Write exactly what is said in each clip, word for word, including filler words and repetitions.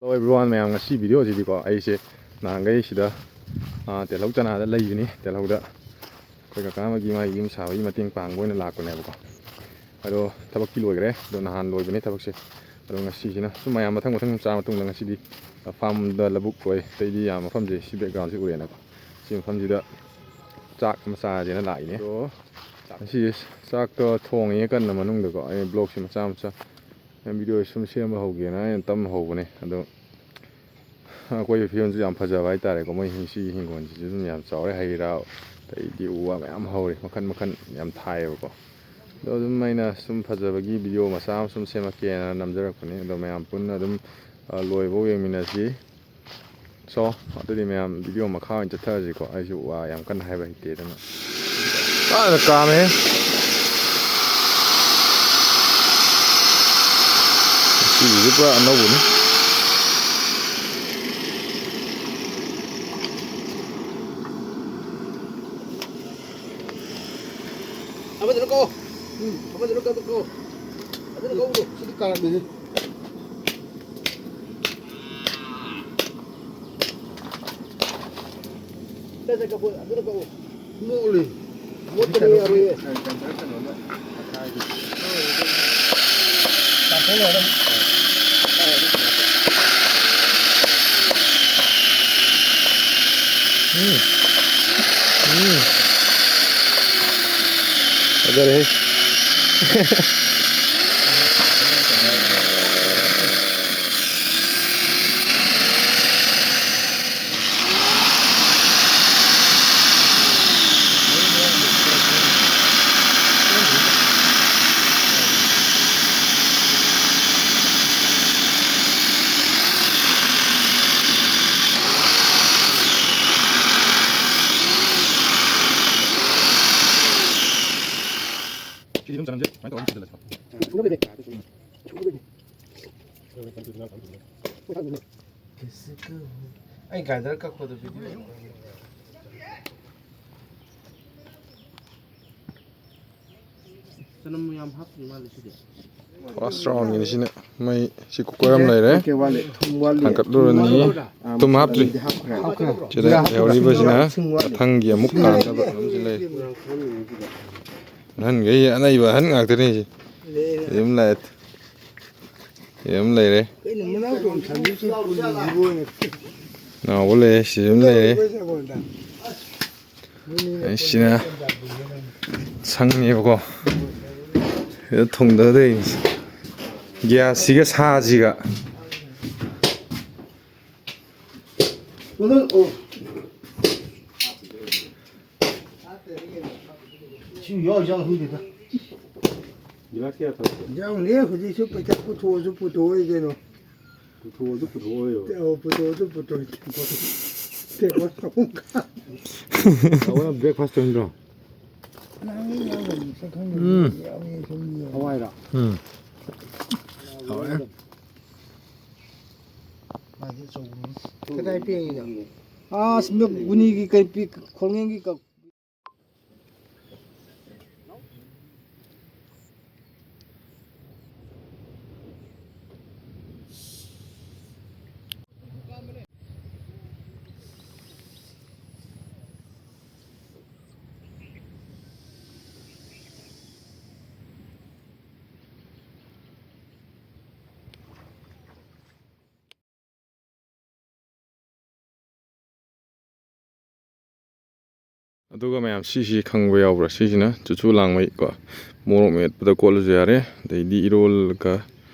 Hello everyone, ꯃꯌꯥꯝ, ꯉꯁꯤ video ꯁꯤꯗꯤꯀꯣ, ꯑꯩꯁꯦ ꯅꯍꯥꯟꯈꯩ ꯁꯤꯗ, ꯑꯥ, ꯇꯦꯜꯍꯧ ꯆꯅꯥꯗ ꯂꯩꯕꯅꯤ꯫ ꯇꯦꯜꯍꯧꯗ ꯑꯩꯈꯣꯏ ꯀꯀꯥ ꯑꯃꯒꯤ ꯃꯥꯒꯤ ꯌꯨꯝ ꯁꯥꯕꯒꯤ ꯃꯇꯦꯡ ꯄꯥꯡꯕ ꯑꯣꯏꯅ ꯂꯥꯛꯄꯅꯦꯕꯀꯣ꯫ ꯑꯗꯣ ꯊꯕꯛꯇꯤ ꯂꯣꯏꯈ꯭ꯔꯦ꯫ ꯑꯗꯣ ꯅꯍꯥꯟ ꯂꯣꯏꯕꯅꯦ ꯊꯕꯛꯁꯦ꯫ ꯑꯗꯣ ꯉꯁꯤꯁꯤꯅ ꯁꯨꯝ ꯃꯌꯥꯝ ꯃꯊꯪ ꯃꯊꯪ ꯆꯥꯔ ꯃꯇꯨꯡꯗ ꯉꯁꯤꯗꯤ, ꯑ, farm ꯗ ꯂꯧꯕꯨꯛ ꯑꯣꯏ, ꯑꯇꯩꯗꯤ ꯌꯥꯝ ꯃꯐꯝꯁꯦ ꯁꯤ background ꯁꯤ ꯎꯔꯦꯅꯀꯣ꯫ ꯁꯤ ꯃꯐꯝꯁꯤꯗ ꯆꯥꯛ ꯑꯃ ꯆꯥꯁꯦꯅ ꯂꯥꯛꯏꯅꯦ꯫ ꯑꯗꯣ ꯉꯁꯤ ꯆꯥꯛꯇꯣ ꯊꯣꯡꯉꯦ ꯀꯟꯅ ꯃꯅꯨꯡꯗꯀꯣ꯫ ꯑꯩ vlog ꯁꯤ ꯃꯆꯥ ꯃꯆꯥ, ꯑꯩ video ꯁꯨꯝ ꯁꯦꯝꯕ ꯍꯧꯒꯦꯅ ꯑꯩꯅ ꯇꯝ ꯍꯧꯕꯅꯦ꯫ ꯑꯗꯣ ꯑꯀꯣꯏꯕ ꯐꯤꯕꯝꯁꯨ ꯌꯥꯝ ꯐꯖꯕ ꯍꯥꯏꯇꯥꯔꯦꯀꯣ꯫ ꯃꯣꯏ ꯁꯤꯒꯤ ꯍꯤꯡꯒꯣꯜꯁꯤꯁꯨ ꯑꯗꯨꯝ ꯌꯥꯝ ꯆꯥꯎꯔꯦ, ꯍꯩ ꯔꯥ, ꯑꯗꯩꯗꯤ ꯎ ꯋꯥ ꯃꯌꯥꯝ ꯍꯧꯔꯦ, ꯃꯈꯟ ꯃꯈꯟ ꯌꯥꯝ ꯊꯥꯏꯌꯦꯕꯀꯣ꯫ ꯑꯗꯣ ꯑꯗꯨꯝ ꯑꯩꯅ ꯁꯨꯝ ꯐꯖꯕꯒꯤ video ꯃꯆꯥ ꯑꯃ ꯁꯨꯝ ꯁꯦꯝꯃꯛꯀꯦꯅ ꯅꯝꯖꯔꯛꯄꯅꯦ꯫ ꯑꯗꯣ ꯃꯌꯥꯝ ꯄꯨꯟꯅ ꯑꯗꯨꯝ, ꯑ, ꯂꯣꯏꯕꯧ ꯌꯦꯡꯃꯤꯟꯅꯁꯤ꯫ So, ꯑꯗꯨꯗꯤ ꯃꯌꯥꯝ video ꯃꯈꯥ ꯑꯣꯏꯅ ꯆꯠꯊꯔꯁꯤꯀꯣ꯫ ꯑꯩꯁꯨ ꯋꯥ ꯌꯥꯝ ꯀꯟꯅ ꯍꯥꯏꯕ ꯍꯩꯇꯦ ꯑꯗꯨꯅ꯫ ꯐꯖꯅ ꯀꯥꯝꯃꯦ꯫ ꯁꯤꯒꯤꯁꯨ ꯄꯨꯔꯥ ꯑꯅꯧꯕꯅꯤ꯫ ꯑꯃꯗꯨꯅ ꯀꯛꯑꯣ꯫ ꯎꯝ꯫ ꯑꯃꯗꯨꯅ ꯀꯛꯑꯣ, ꯀꯛꯑꯣ꯫ ꯑꯗꯨꯅ ꯀꯛꯎꯅꯦ꯫ ꯁꯤꯗꯤ ꯀꯥꯔꯝꯃꯦꯍꯦ꯫ ꯁꯦ, ꯁꯦ, ꯀꯛꯄ, ꯑꯗꯨꯅ ꯀꯛꯎ꯫ ꯃꯣꯠꯂꯤ꯫ ꯃꯣꯠꯄꯅꯤ ꯌꯥꯔꯣꯏꯌꯦ꯫ ꯎꯝ꯫ ꯎꯝ꯫ ꯐꯖꯔꯦꯍꯦ꯫ ꯁꯤꯗꯤ ꯑꯗꯨꯝ ꯆꯅꯝꯁꯦ ꯁꯨꯃꯥꯏꯅ ꯇꯧꯔꯒ ꯑꯗꯨꯝ ꯁꯨꯖꯜꯂꯁꯤꯀꯣ꯫ ꯎꯝ꯫ ꯑꯩ grinder ꯀꯛꯄꯗꯣ video꯫ ꯆꯅꯝ ꯌꯥꯝ ꯍꯥꯞꯇ꯭ꯔꯤ ꯃꯥꯜꯂꯦ ꯁꯤꯗꯤ꯫ First round ꯒꯤꯅꯤ ꯁꯤꯅ꯫ ꯃꯩ ꯁꯤ cooker ꯑꯃ ꯂꯩꯔꯦ꯫ ꯊꯥꯡꯒꯠꯂꯨꯔꯅꯤ꯫ ꯊꯨꯝ ꯍꯥꯞꯇ꯭ꯔꯤ꯫ ꯁꯤꯗ ꯂꯩꯍꯧꯔꯤꯕꯁꯤꯅ ꯃꯊꯪꯒꯤ ꯑꯃꯨꯛ ꯊꯥꯡꯅꯕ ꯑꯃꯁꯨ ꯂꯩꯔꯦ꯫ ꯑꯍꯟꯈꯩ ꯑꯅꯩꯕ ꯑꯍꯟ ꯉꯥꯛꯇꯅꯤ ꯁꯤ꯫ ꯁꯤ ꯑꯃ ꯂꯥꯛꯑꯦ꯫ ꯁꯤ ꯑꯃ ꯂꯩꯔꯦ꯫ ꯅꯥꯎꯕ ꯂꯩꯔꯦ꯫ ꯁꯤ ꯑꯃ ꯂꯩꯔꯦ꯫ ꯑꯩꯁꯤꯅ ꯁꯪꯅꯦꯕꯀꯣ꯫ ꯁꯤꯗ ꯊꯣꯡꯗꯗꯣꯏꯅꯤ꯫ ꯒ꯭ꯌꯥꯁꯁꯤꯒ ꯁꯥꯁꯤꯒ꯫ ꯁꯤ ꯌꯥꯎ ꯌꯥꯎ ꯍꯨꯏꯗꯨꯗ꯫ ꯒꯤꯂꯥꯁ ꯀꯌꯥ ꯊꯛꯀꯦ? ꯌꯥꯎꯅꯦ, ꯍꯧꯖꯤꯛꯁꯨ ꯄꯩꯁꯥ ꯄꯨꯊꯣꯛꯑꯁꯨ ꯄꯨꯊꯣꯛꯑꯣꯏ ꯀꯩꯅꯣ꯫ ꯄꯨꯊꯣꯛꯑꯁꯨ ꯄꯨꯊꯣꯛꯑꯣꯏꯕ꯫ ꯑꯧ, ꯄꯨꯊꯣꯛꯑꯁꯨ ꯄꯨꯊꯣꯛꯑꯣꯏ꯫ ꯇꯦꯕꯜ ꯑꯍꯨꯝ ꯈꯥꯛ꯫ ꯇꯥꯃꯣꯅ breakfast ꯇꯧꯅꯤꯡꯗ꯭ꯔꯣ? ꯅꯪ ꯌꯥꯎꯕꯅꯤ, ꯁꯛ ꯈꯪꯗꯕ ꯎꯝ꯫ ꯌꯥꯎꯋꯦ ꯁꯨꯝ ꯌꯦꯡꯉꯣ꯫ ꯍꯋꯥꯏꯔꯣ? ꯎꯝ꯫ ꯍꯋꯥꯏ꯫ ꯃꯥꯗꯤ ꯑꯆꯧꯕꯅꯤ꯫ ꯀꯗꯥꯏ ꯄꯦꯡꯉꯤꯅꯣ? ꯑꯁ, ꯃꯤ ꯒꯨꯅꯤꯒꯤ ꯀꯩ ꯄꯤ-, ꯈꯣꯡꯖꯦꯡꯒꯤ ꯀ-, ꯑꯗꯨꯒ ꯃꯌꯥꯝ, ꯁꯤꯁꯤ ꯈꯪꯕ ꯌꯥꯎꯕ꯭ꯔꯥ? ꯁꯤꯁꯤꯅ ꯆꯨꯆꯨ ꯂꯥꯡꯃꯩ ꯀꯣ, ꯃꯣꯔꯣꯛ ꯃꯦꯠꯄꯗ ꯀꯣꯠꯂꯁꯨ ꯌꯥꯔꯦ, ꯑꯗꯩꯗꯤ ꯏꯔꯣꯜꯂꯒ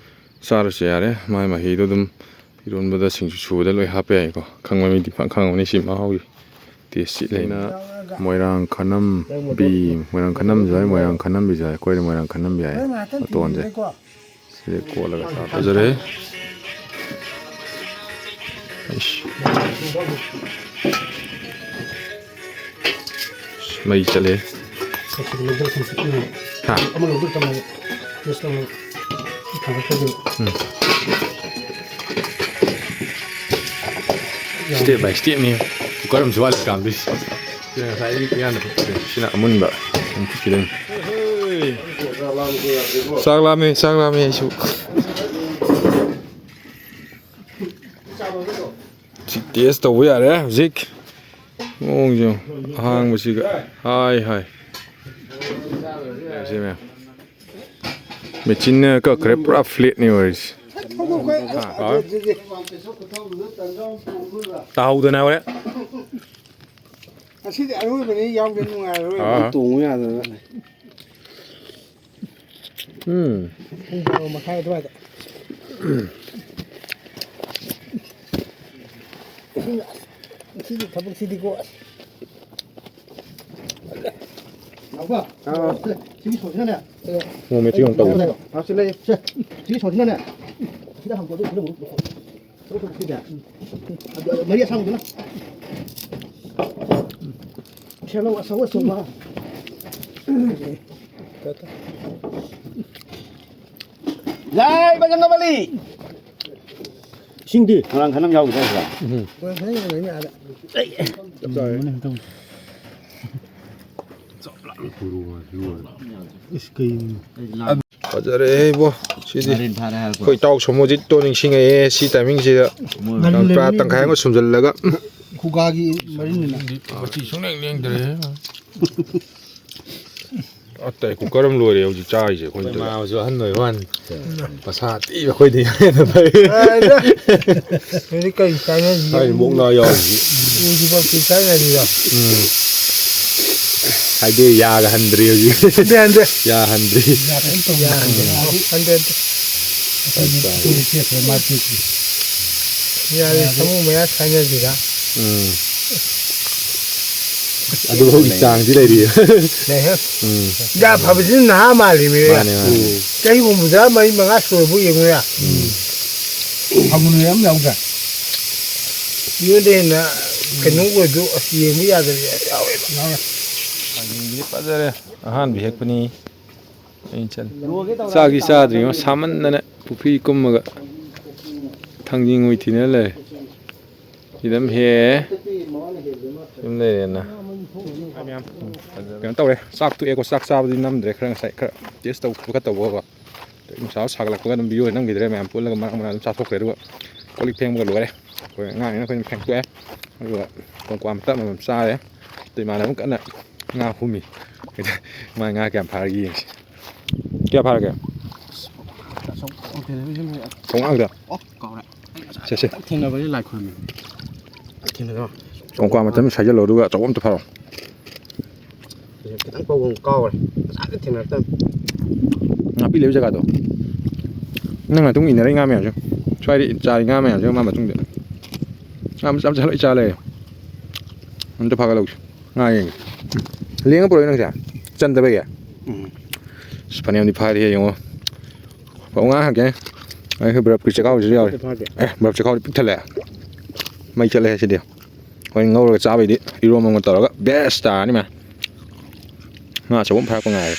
ꯆꯥꯔꯁꯨ ꯌꯥꯔꯦ꯫ ꯃꯥꯏ ꯃꯍꯤꯗꯣ ꯑꯗꯨꯝ ꯏꯔꯣꯟꯕꯗ, ꯁꯤꯡꯖꯨ ꯁꯨꯕꯗ ꯂꯣꯏ ꯍꯥꯞꯄ ꯌꯥꯏꯀꯣ꯫ ꯈꯪꯕ ꯃꯤꯗꯤ ꯐꯖꯅ ꯈꯪꯉꯝꯅꯤ ꯁꯤ ꯃꯍꯥꯎꯒꯤ ꯇꯦꯁꯁꯤ ꯂꯩꯅ꯫ ꯃꯣꯏꯔꯥꯡ ꯈꯅꯝꯕꯤ, ꯃꯣꯏꯔꯥꯡ ꯈꯅꯝꯁꯨ ꯌꯥꯏ, ꯃꯣꯏꯔꯥꯡ ꯈꯅꯝꯕꯤꯁꯨ ꯌꯥꯏ꯫ ꯑꯩꯈꯣꯏꯗꯤ ꯃꯣꯏꯔꯥꯡ ꯈꯅꯝꯕꯤ ꯌꯥꯏ꯫ ꯃꯇꯣꯟꯁꯦ꯫ ꯁꯤꯗ ꯀꯣꯠꯂꯒ ꯆꯥ ꯐꯖꯔꯦ꯫ ꯑꯩꯁ꯫ ꯃꯩ ꯆꯠꯂꯦ꯫ ꯍꯥ? ꯎꯝ꯫ Step by stepꯅꯤ꯫ Cooker ꯑꯃꯁꯨ ꯋꯥꯠꯂꯤ ꯀꯥꯝꯗꯣꯏꯁꯤ꯫ ꯁꯤꯅ ꯉꯁꯥꯏꯒꯤ ꯎꯌꯥꯟꯗ ꯐꯨꯠꯄꯁꯦ꯫ ꯁꯤꯅ ꯑꯃꯨꯟꯕ꯫ ꯑꯃꯨꯛ ꯐꯨꯠꯈꯤꯗꯣꯏꯅꯤ꯫ ꯆꯥꯛ ꯂꯥꯝꯃꯦ, ꯆꯥꯛ ꯂꯥꯝꯃꯦ ꯑꯩꯁꯨ꯫ ꯁꯤ ꯇꯦꯁ ꯇꯧꯕ ꯌꯥꯔꯦ ꯍꯧꯖꯤꯛ꯫ ꯃꯑꯣꯡꯁꯦ ꯌꯦꯡꯉꯨ꯫ ꯑꯍꯥꯡꯕꯁꯤꯒ꯫ ꯍꯥꯏ, ꯍꯥꯏ꯫ ꯁꯤ ꯃꯌꯥꯝ꯫ ꯃꯦꯆꯤꯟꯅ ꯀꯛꯈ꯭ꯔꯦ, ꯄꯨꯔꯥ ꯐ꯭ꯂꯦꯠꯅꯤ ꯑꯣꯏꯔꯤꯁꯦ꯫ ꯍꯥ? ꯇꯥꯍꯧꯗꯅ ꯍꯣꯔꯦꯟ꯫ ꯉꯁꯤꯗꯤ ꯑꯔꯣꯏꯕꯅꯤ, ꯌꯥꯎꯗ ꯅꯨꯡꯉꯥꯏꯔꯔꯣꯏ꯫ ꯑꯥ꯫ ꯇꯣꯡꯉꯨ ꯌꯥꯗꯗꯅ꯫ ꯎꯝ꯫ ꯄꯨꯡ ꯕꯥꯔꯣ ꯃꯈꯥꯏ ꯑꯗꯨꯋꯥꯏꯗ꯫ ꯉꯁꯤꯒꯤ ꯊꯕꯛꯁꯤꯗꯤꯀꯣ, ꯑꯁ꯫ ꯅꯥꯎꯕ, ꯑꯥ꯫ ꯁꯤꯒꯤ ꯁꯣꯁꯤꯅꯅꯦ꯫ ꯃꯣꯃꯦꯟꯁꯤ ꯑꯃꯨꯛ ꯇꯧ꯫ ꯁꯦ, ꯁꯤꯒꯤ ꯁꯣꯁꯤꯅꯅꯦ꯫ ꯁꯤꯗ ꯍꯥꯡꯗꯣꯛꯑꯣ, ꯁꯤꯗ ꯑꯃꯨꯛ꯫ ꯁꯤꯗ꯫ ꯑꯗꯨ ꯃꯔꯤ ꯑꯁꯥꯡꯕꯗꯨꯅ꯫ ꯁꯦ, ꯂꯧ ꯑꯆꯧ ꯑꯆꯧꯕ꯫ ꯌꯥꯏ, ꯕꯖꯔꯪꯒꯕꯂꯤ꯫ ꯏꯁꯤꯡꯗꯤ? ꯃꯣꯏꯔꯥꯡ ꯈꯥꯏꯅꯝ ꯌꯥꯎꯈꯤꯗ꯭ꯔꯥ ꯁꯤꯗ? ꯎꯝ꯫ ꯆꯞ ꯆꯥꯔꯦ꯫ ꯏꯁ, ꯀꯩꯅꯣ? ꯐꯖꯔꯦꯍꯦ ꯏꯕꯣ꯫ ꯁꯤꯗꯤ ꯉꯥꯔꯦꯟ ꯐꯥꯔꯦ ꯍꯥꯏꯔꯛꯄ꯭ꯔꯣ? ꯑꯩꯈꯣꯏ ꯏꯇꯥꯎ ꯁꯣꯃꯣꯖꯤꯠꯇꯣ ꯅꯤꯡꯁꯤꯡꯉꯛꯑꯦ ꯁꯤ ꯇꯥꯏꯃꯤꯡꯁꯤꯗ꯫ ꯃꯣꯏ ꯌꯥꯝ ꯄꯨꯔꯥ ꯇꯪꯈꯥꯏ ꯑꯃ ꯁꯨꯝꯖꯤꯜꯂꯒ꯫ ꯈꯨꯒꯥꯒꯤ ꯃꯔꯤꯟꯅꯤꯅ꯫ ꯃꯆꯤ ꯁꯨꯡꯂꯦꯡ ꯂꯦꯡꯗ꯭ꯔꯦꯍꯦ꯫ ꯑꯇꯩ ꯀꯨꯀꯔ ꯑꯃ ꯂꯣꯏꯔꯦ ꯍꯧꯖꯤꯛ ꯆꯥꯔꯤꯁꯦ ꯑꯩꯈꯣꯏꯅ ꯏꯃꯥ ꯇꯧꯔꯤꯁꯦ꯫ ꯍꯣꯏꯁꯨ ꯑꯍꯟ ꯑꯣꯏꯕ ꯋꯥꯅꯤ꯫ ꯃꯁꯥ ꯊꯤꯕ ꯑꯩꯈꯣꯏꯗꯤ ꯍꯦꯟꯅ ꯐꯩ꯫ ꯑꯗ ꯍꯧꯖꯤꯛ ꯀꯔꯤ ꯆꯥꯟꯅꯔꯤꯒꯦ? ꯍꯥꯏꯗꯤ ꯃꯨꯛꯅꯥ ꯌꯥꯎꯔꯤ꯫ ꯎꯁꯤꯐꯥꯎ ꯀꯔꯤ ꯆꯥꯟꯅꯔꯤꯒꯦ? ꯎꯝ꯫ ꯍꯥꯏꯗꯤ ꯌꯥꯒ ꯍꯟꯗ꯭ꯔꯤ ꯍꯧꯖꯤꯛ꯫ ꯍꯟꯗꯦ, ꯍꯟꯗꯦ꯫ ꯌꯥ ꯍꯟꯗ꯭ꯔꯤ꯫ ꯌꯥ ꯀꯩꯝ ꯇꯧꯗꯦ꯫ ꯌꯥ ꯍꯟꯗꯦ꯫ ꯍꯟꯗꯦ, ꯍꯟꯗꯦ꯫ ꯑꯆꯥ꯫ ꯑꯩꯈꯣꯏꯗꯤ ꯇꯦꯛꯈ꯭ꯔꯦ, ꯃꯥ ꯇꯦꯛꯈ꯭ꯔꯦ꯫ ꯌꯥꯔꯦ, ꯌꯥꯔꯦ꯫ ꯁꯥꯃꯨ ꯃꯌꯥ ꯁꯥꯏꯅꯁꯤꯔ? ꯎꯝ꯫ ꯑꯗꯨꯐꯥꯎꯒꯤ ꯆꯥꯡꯗꯤ ꯂꯩꯔꯤꯌꯦ꯫ ꯂꯩꯍꯦ꯫ ꯎꯝ꯫ ꯌꯥ ꯐꯕꯁꯤꯅ ꯅꯍꯥ ꯃꯥꯜꯂꯤꯃꯤ꯫ ꯃꯥꯅꯦ, ꯃꯥꯅꯦ꯫ ꯎꯝ꯫ ꯆꯍꯤ ꯍꯨꯝꯐꯨꯇꯔꯥ ꯃꯔꯤ ꯃꯉꯥ ꯁꯨꯔꯕꯨ ꯌꯦꯡꯉꯨ ꯌꯥ꯫ ꯎꯝ꯫ ꯐꯪꯕ ꯅꯣꯏ ꯑꯃ ꯌꯥꯎꯗ꯭ꯔꯦ꯫ ꯃꯤꯉꯣꯟꯗ ꯍꯦꯟꯅ ꯀꯩꯅꯣ ꯑꯣꯏꯗꯨ ꯑꯁ ꯌꯦꯡꯕ ꯌꯥꯗꯕ ꯌꯥꯎꯋꯦꯕ꯫ ꯌꯥꯎꯋꯦ꯫ ꯊꯥꯡꯖꯤꯡꯁꯤꯗꯤ ꯐꯖꯔꯦ꯫ ꯑꯍꯥꯟꯕ ꯍꯦꯛꯄꯅꯤ꯫ ꯑꯩ ꯆꯠꯂꯦ꯫ ꯆꯥꯛꯁꯤ ꯆꯥꯗ꯭ꯔꯤꯉꯣ ꯁꯥꯃꯟꯗꯅ ꯄꯨꯈ꯭ꯔꯤ ꯀꯨꯝꯃꯒ ꯊꯥꯡꯖꯤꯡ ꯑꯣꯏ ꯊꯤꯅ ꯂꯩꯔꯦ꯫ ꯁꯤꯗ ꯑꯃ ꯍꯦꯛꯑꯦ꯫ ꯁꯤꯗ ꯑꯃ ꯂꯩꯔꯦꯅ꯫ ꯀꯩꯅꯣ ꯇꯧꯔꯦ, ꯆꯥꯛ ꯇꯣꯛꯑꯦꯀꯣ꯫ ꯆꯥꯛ ꯆꯥꯕꯗꯤ ꯅꯝꯗ꯭ꯔꯦ, ꯈꯔ ꯉꯁꯥꯏ ꯈꯔ ꯇꯦꯁ ꯇꯧꯕ ꯈꯣꯠꯄ ꯇꯧꯕꯀꯣ꯫ ꯅꯨꯡꯁꯥ ꯁꯥꯒꯠꯂꯛꯄꯒ ꯑꯗꯨꯝ ꯚꯤꯗꯤꯑꯣ ꯅꯝꯈꯤꯗ꯭ꯔꯦ꯫ ꯃꯌꯥꯝ ꯄꯨꯜꯂꯒ ꯃꯔꯥꯡ ꯃꯔꯥꯡ ꯑꯗꯨꯝ ꯆꯥꯊꯣꯛꯈ꯭ꯔꯦ꯫ ꯑꯗꯨꯒ ꯀꯣꯜ ꯂꯤꯛ ꯐꯦꯡꯕꯒ ꯂꯣꯏꯔꯦ꯫ ꯑꯩꯈꯣꯏ ꯑꯉꯥꯡꯅꯤꯅ ꯑꯩꯈꯣꯏ ꯑꯗꯨꯝ ꯐꯦꯡꯇꯣꯛꯑꯦ꯫ ꯑꯗꯨꯒ ꯀꯣꯡꯀ꯭ꯋꯥ ꯃꯇꯞ ꯑꯃꯃꯝ ꯆꯥꯔꯦ꯫ ꯑꯗꯨ ꯏꯃꯥꯟꯅꯕ ꯑꯃ ꯀꯟꯅ ꯉꯥ ꯍꯨꯝꯃꯤ꯫ ꯃꯥ ꯉꯥ ꯀꯌꯥꯝ ꯐꯥꯔꯒꯦ ꯌꯦꯡꯁꯤ꯫ ꯀꯌꯥ ꯐꯥꯔꯒꯦ? ꯆꯥꯝꯃꯉꯥꯗ꯫ ꯑꯣ, ꯀꯥꯎꯔꯦ꯫ ꯑꯩ ꯉꯁꯥꯏ ꯁꯦ, ꯁꯦ꯫ ꯊꯦꯡꯅꯕꯅꯤ, ꯂꯥꯏ ꯈꯨꯔꯨꯝꯃꯤ꯫ ꯊꯦꯡꯅꯗꯕ꯫ ꯀꯣꯡꯀ꯭ꯋꯥ ꯃꯇꯝ ꯁꯥꯏꯖꯜꯂꯣ, ꯑꯗꯨꯒ ꯑꯆꯧꯕ ꯑꯝꯇ ꯐꯥꯔꯣ꯫ ꯈꯤꯇꯪ ꯐꯥꯎꯕ ꯀꯥꯎꯔꯦ꯫ ꯉꯁꯥꯏꯗ ꯊꯦꯡꯅꯔꯛꯇꯕꯅꯤ꯫ ꯅꯥꯄꯤ ꯂꯩꯕ ꯖꯒꯥꯗꯣ꯫ ꯅꯪ ꯃꯇꯨꯡ ꯏꯟꯅꯔꯛꯏ ꯉꯥ ꯃꯌꯥꯝꯁꯦ꯫ ꯁ꯭ꯋꯥꯏꯗ ꯆꯥꯔꯤ ꯉꯥ ꯃꯌꯥꯝꯁꯦ ꯃꯥ ꯃꯇꯨꯡꯗ꯫ ꯉꯥ ꯃꯆꯥ ꯃꯆꯥ ꯂꯣꯏ ꯆꯥ ꯂꯩꯔꯦ꯫ ꯑꯝꯇ ꯐꯥꯒꯠꯂꯧꯁꯤ꯫ ꯉꯥ ꯌꯦꯡꯒꯦ꯫ ꯂꯦꯡꯉ ꯄꯨꯔꯛꯏ ꯅꯪꯁꯦ? ꯆꯟꯗꯕꯒꯤ? ꯎꯝ꯫ ꯑꯁ, ꯐꯅꯌꯥꯝꯗꯤ ꯐꯥꯔꯤꯍꯦ, ꯌꯦꯡꯉꯣ꯫ ꯄꯥꯎ ꯉꯥ ꯍꯪꯒꯦ꯫ ꯑꯩ ꯕꯔꯞꯀꯤ ꯆꯦꯈꯥꯎꯁꯤꯁꯨ ꯌꯥꯎꯔꯤ꯫ ꯐꯥꯗꯦ꯫ ꯑꯦ, ꯕꯔꯞ ꯆꯦꯈꯥꯎꯗꯤ ꯄꯤꯛ ꯊꯜꯂꯦ꯫ ꯃꯩ ꯆꯠꯂꯦ ꯁꯤꯗꯤ꯫ ꯍꯣꯔꯦꯟ ꯉꯧꯔꯒ ꯆꯥꯕꯩꯗꯤ ꯏꯔꯣꯝꯕ ꯑꯃ ꯇꯧꯔꯒ ꯕꯦꯁ ꯇꯥꯔꯅꯤ ꯃꯌꯥꯝ꯫ ꯉꯥ ꯑꯆꯧꯕ ꯑꯃ ꯐꯥꯔꯛꯄ ꯉꯥꯏꯔꯦ꯫